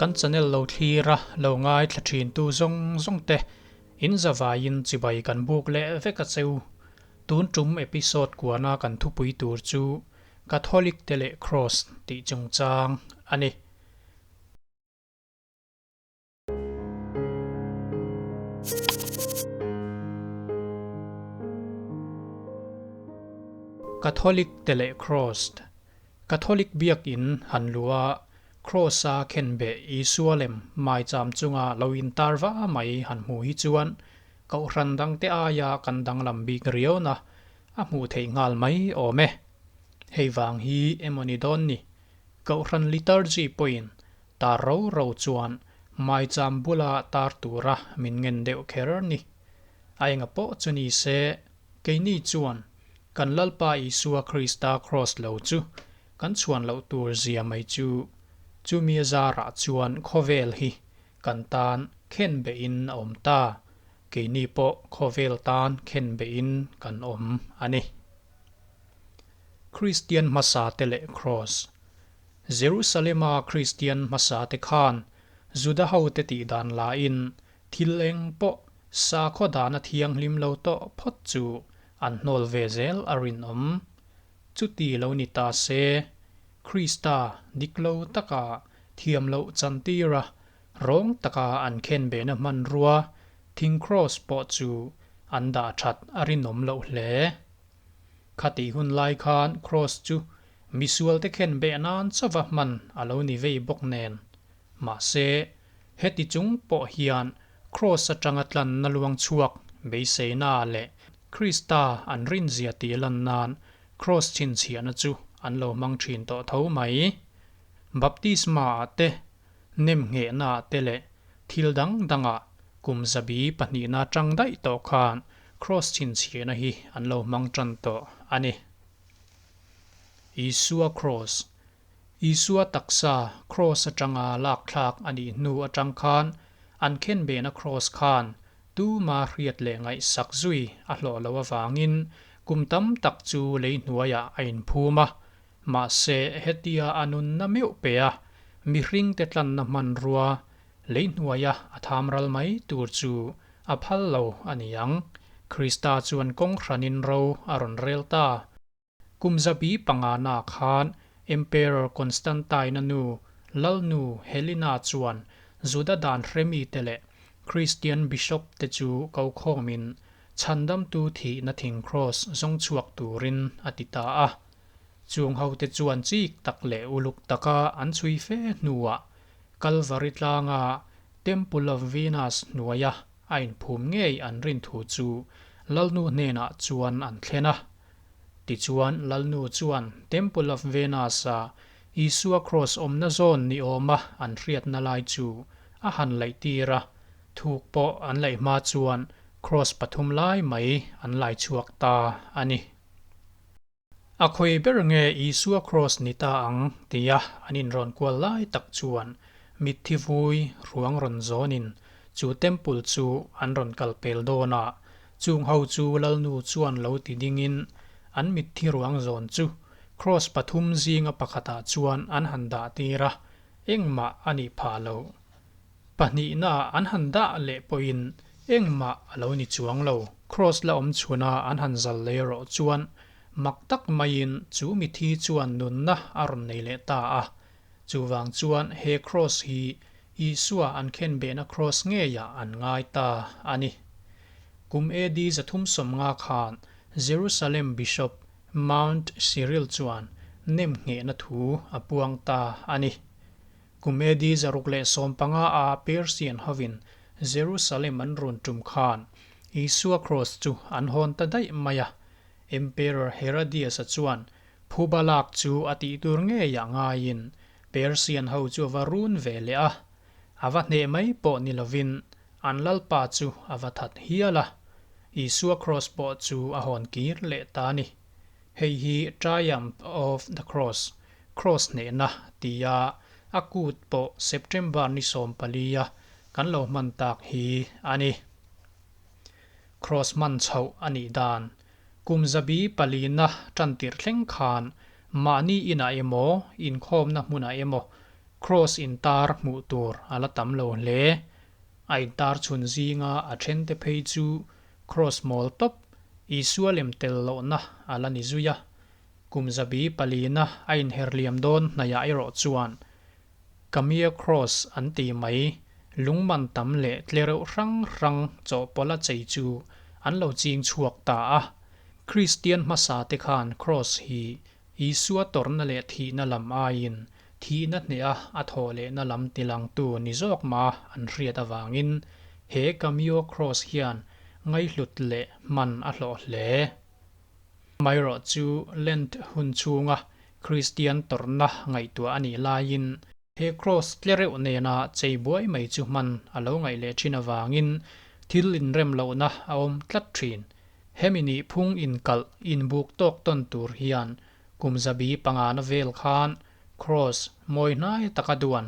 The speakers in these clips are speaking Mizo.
Kan channel lo thlir a, lo ngaithla thin tu zawng zawng te in zavaiin chibai kan buk leh vek a cheu. Tun tum episode kuana kan thupui tur chu Catholic te leh Cross tih chungchang a ni. Catholic te leh Cross Catholic biakin han luh a, Cross-a khenbeh Isua lem maicham chunga lo intar va mai han hmuh hi chuan Kohhran dangte aia kan danglam bik riauna a hmuh theih nghal mai awm e. Hei vang hi emaw ni dawn ni? Kohhran liturgy pawhin Tar ro ro chuan maicham bula tar tura min ngen deuh kher ni. A enga pawh chu ni se, keini chuan kan Lalpa Isua Krista Kraws lo chu kan chhuan loh tur zia mai chu, chumi a zarah chuan khawvel hi kan tan khen behin a awm ta, keini pawh khawvel tan khen behin kan awm a ni. Kristian hmasa te leh Kraws. Jerusalema Kristian hmasate khan Juda hote tih dan lain thil eng pawh sakhaw dana thianghlim lo tawh phawt chu an hnawl ve zel a rinawm. Chuti lo ni ta se, Krista dik lo taka thiam loh chantira rawng taka an khenbehna hmanrua thing kraws pawh chu an dah that a rinawm loh hle. Khatih hun lai khan Kraws chu misualte khen beh nan chauva hman a lo ni vei bawk nen. Mahse, heti chung pawh hian Kraws atanga tlanna luang chhuak beiseina leh Krista an rinzia tih lan nan Kraws chhinchhiahna chu an lo hmang thin tawh tho mai. Baptisma ah te, nemnghehna ah te leh thil dang dangah kum zabi pahnihna atang daih tawh khan Kraws chhinchhiahna hi an lo hmang tan tawh a ni. Isua Kraws Isua taksa Kraws atanga lak thlak a nih hnu atang khan an khenbehna Kraws khan tuma hriat leh ngaihsak zui a hlawh loh avangin kum tam tak chu lei hnuaiah a inphum a, mahse hetia a nunna meuh pe a, mihringte tlanna hmanrua Lei hnuaia a tham ral mai tur chu a phal lo a ni ang. Krista chuan kawng hranin ro a rawn rel ta. Kum zabi pangana khan Emperor Constantine-a nu, Lalnu Helena chuan Juda dan hremite leh Kristian Bishop-te chu ko khawmin chhandamtu thihna thing kraws zawng chhuak turin a ti ta a. Chung hote chuan chik tak leh uluk taka an chhui fe hnuah Kalvari tlanga Temple of Venus hnuaia a inphum ngei an rin thu chu Lalnu hnenah chuan an thlen a. Tichuan Lalnu chuan Temple of Venus-a Isua Kraws awmna zawn ni awma an hriatna lai chu a han laihtir a, thuk pawh an laih hma chuan Kraws pathum lai mai an lai chhuak ta a ni. A khawi ber nge Isua Kraws ni ta ang tia an inrawn kual lai tak chuan mitthi vui ruang rawn zawnin chu temple chu an rawn kal pel dawn a, chung ho chu Lalnu chuan lo ti dingin an mitthi ruang zawn chu Kraws pathum zinga pakhatah chuan an han dah tir a, engmah a nih phah lo. Pahnihna an han dah leh pawhin engmah a lo ni chuang lo. Kraws la awm chhuna an han zal lei rawh chuan mak tak maiin chu mithi chuan nunna a rawn nei leh ta a. Chuvang chuan he kraws hi Isua an khenbehna kraws ngeiah an ngai ta a ni. Kum AD 350 khan Jerusalem Bishop Mount Cyril chuan nemnghehna thu a puang ta a ni. Kum AD 615 a Persian hovin Jerusalem an rawn tum khan Isua kraws chu an hawn ta daih mai a. Emperor Herodias-a chuan phuba lak chu a tih tur ngeiah ngaiin Persian ho chu a va run ve leh a. A va hneh mai pawh ni lovin an lalpa chu a va that hial a. Isua kraws pawh chu a hawn kir leh ta a ni. Hei hi Triumph of the Cross, Kraws hnehna, tia a kut pawh September ni 14 a kan lo hman tak hi a ni. Kraws hman chhoh a nih dan, kum zabi palina tan tirh thleng khan mahni inah emaw, inkhawmna hmunah emaw. Kraws intar hmuh tur a la tam lo hle. A intar chhun zinga a thente phei chu kraws mawl tawp, Isua lem tel lohna a la ni zui a. Kum zabi palina a inherliam dawn hnaihah erawh chuan Cameo Cross an tih mai, lungman tam leh tlereuh hrang hrang chawhpawlh a chei chu an lo ching chhuak ta a. Kristian hmasa te khan Cross hi Isua tawrhna leh thihna lam aiin thihna hneha a thawh lehna lam tilangtu ni zawk mah an hriat avangin he Cameo Cross hian ngaihhlut leh hman a hlawh hle. Amaherawh chu Lent hun chhunga Kristian tawrhna ngaihtuah a nih laiin he Kraws tlereuh nena chei buai mai chu hman a lo ngaih leh thin avangin thil inrem lohna a awm tlat thin. Hemi nih phung inkalh inbuk tawk tawn tur hian kum zabi pangana vel khan Kraws mawi hnai taka duan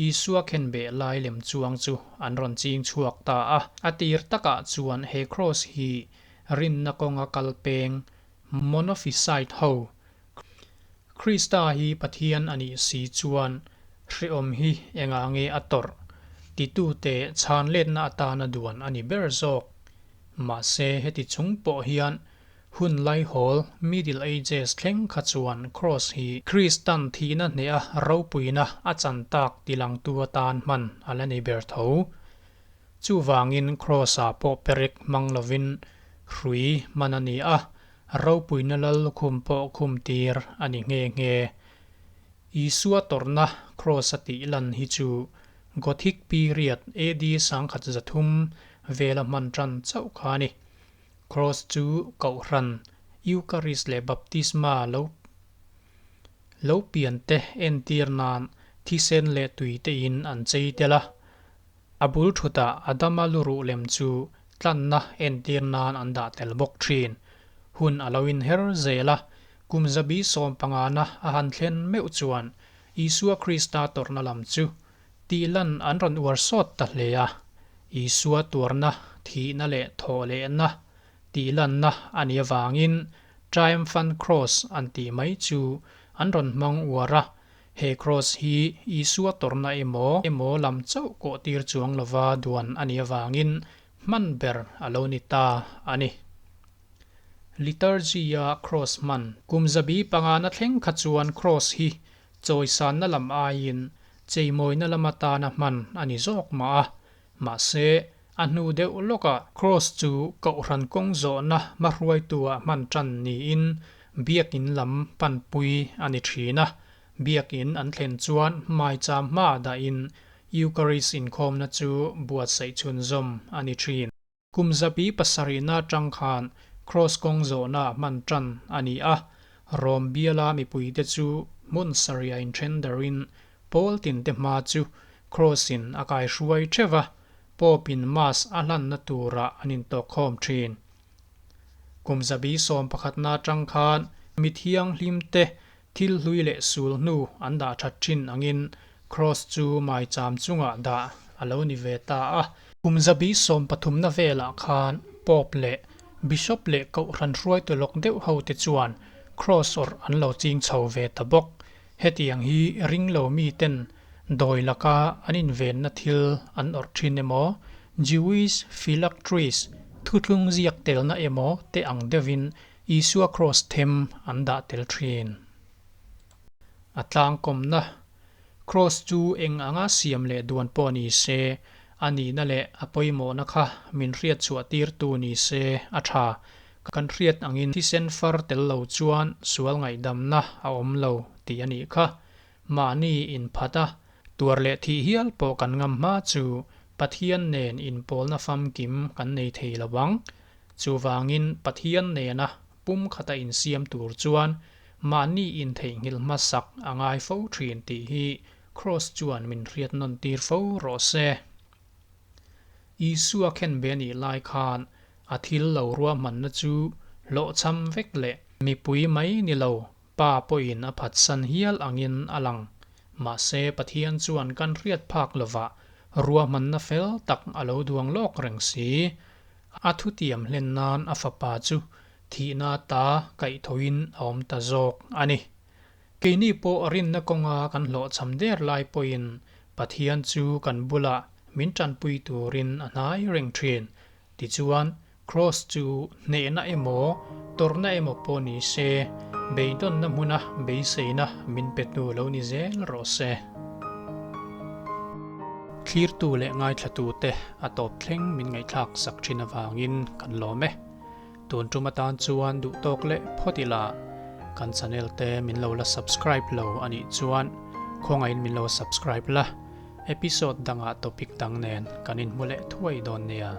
Isua khenbeh lai lem chuang chu an rawn ching chhuak ta a. A tir takah chuan he Kraws hi rinna kawnga kal peng Monophysite ho Krista hi Pathian a nih si chuan hrehawm hi engah nge a tawrh titute chhan letna atana duan a ni ber zawk. Mahse heti chung pawh hian hun laihawl Middle Ages thleng kha chuan Cross hi Kristan thihna hneha ropuina a chan tak tilangtu atan hman a la ni ber tho. Chuvangin Cross-ah pawh perek hmang lovin hrui hman a ni a, Ropuina lal lukhum pawh khum tir a ni nghe nghe. Isua tawrhna Kraws a tih lan hi chu Gothic period AD 1300 vela hman tan chauh kha a ni. Kraws chu Kohhran, Eucharist leh Baptisma lo lo pian te entir nan thisen leh tui tein an chei tel a. A bul thutah Adama luruh lem chu tlanna entir nan an dah tel bawk thin. Hun a lo inher zel a, kum zabi sawmpangana a han thlen meuh chuan Isua Krista tawrhna lam chu tihlan an rawn uar sawt ta hle a. Isua tuarna, thihna leh thawhlehna tihlanna a nih avangin Triumphant Cross an tih mai chu an rawn hmang uar a, He kraws hi Isua tawrhna emaw emaw lam chauh kawh tir chuang lova duan a nih avangin hman ber a lo ni ta a ni. Liturgy-a kraws hman. Kum zabi pangana thleng kha chuan kraws hi chawisanna lam aiin cheimawina lam atana hman a ni zawk mah a. Mahse, a hnu deuh lawkah kraws chu Kohhran kawng zawhna hmahruaitu-ah hman tan niin Biakin lam panpui a ni thin a. Biakin an thlen chuan hmaicham hmaah dahin Eucharist inkhawmna chu buatsaih chhunzawm a ni thin. Kum zabi pasarihna atang khan Kraws kawng zawhnaah hman tan a ni a. Rom biala mipuite chu hmun sarihah inthen darin Pawl tinte hma chu Kraws-in a kaihruai theuh va, Pope-in Mass a hlanna turah an intawkkhawm thin. Kum zabi sawmpakhatna atang khan mi thianghlimte thil hlui leh sul hnu an dah that thin angin Kraws chu maicham chungah dah a lo ni ve ta a. Kum zabi sawmpathumna velah khan Pope leh Bishop leh Kohhran hruaitu lawk deuh hote chuan Kraws awrh an lo ching chho ve ta bawk. Hetiang hi ringlo miten dawi laka an invenna thil an awrh thin emaw, Jewish phylacteries, thuthlung ziak telna emaw te ang deuhin Isua kraws them an dah tel thin. A tlangkawmna Kraws chu eng anga siam leh duan pawh ni se, a nihna leh a pawimawhna kha min hriat chhuah tirtu ni se a tha. Kan hriat angin thisen far tel lo chuan sual ngaihdamna a awm lo tih a nih kha. Mahni inphat a, tuar leh thih hial pawh kan ngam hma chu Pathian nen inpawlna famkim kan nei thei lo ang. Chuvangin Pathian nena pum khata insiam tur chuan mahni intheihnghilh hmasak a ngai fo thin tih hi Kraws chuan min hriat nawn tir fo rawh se. Isua khenbe a nih lai khan a thil lo ruahmanna chu hlawhchham vek leh mipui mai ni lo Pa pawhin a phatsan hial angin a lang. Mahse Pathian chuan kan hriat phak lovah ruahmanna fel tak a lo duang lawk reng si. A thutiam hlen nan a fapa chu thihna ta kaihthoin a awm ta zawk a ni. Keini pawh rinna kawnga kan hlawhchham der lai pawhin Pathian chu kan bulah min tanpui turin a hnai reng thin. Tichuan, Kraws chu hnehna emaw, tawrhna emaw pawh ni se, beidawnna hmuna beiseina min pe tu lo ni zel rawh se. Thlirtu leh ngaithlatute a tawp thleng min ngaihthlak sak thin avangin kan lawm e. Tun tum atan chuan duh tawk leh phawt ila, kan channel te min lo la subscribe lo a nih chuan khawngaihin min lo subscribe la, episode dangah topic dang nen kan inhmu leh thuai dawn nia.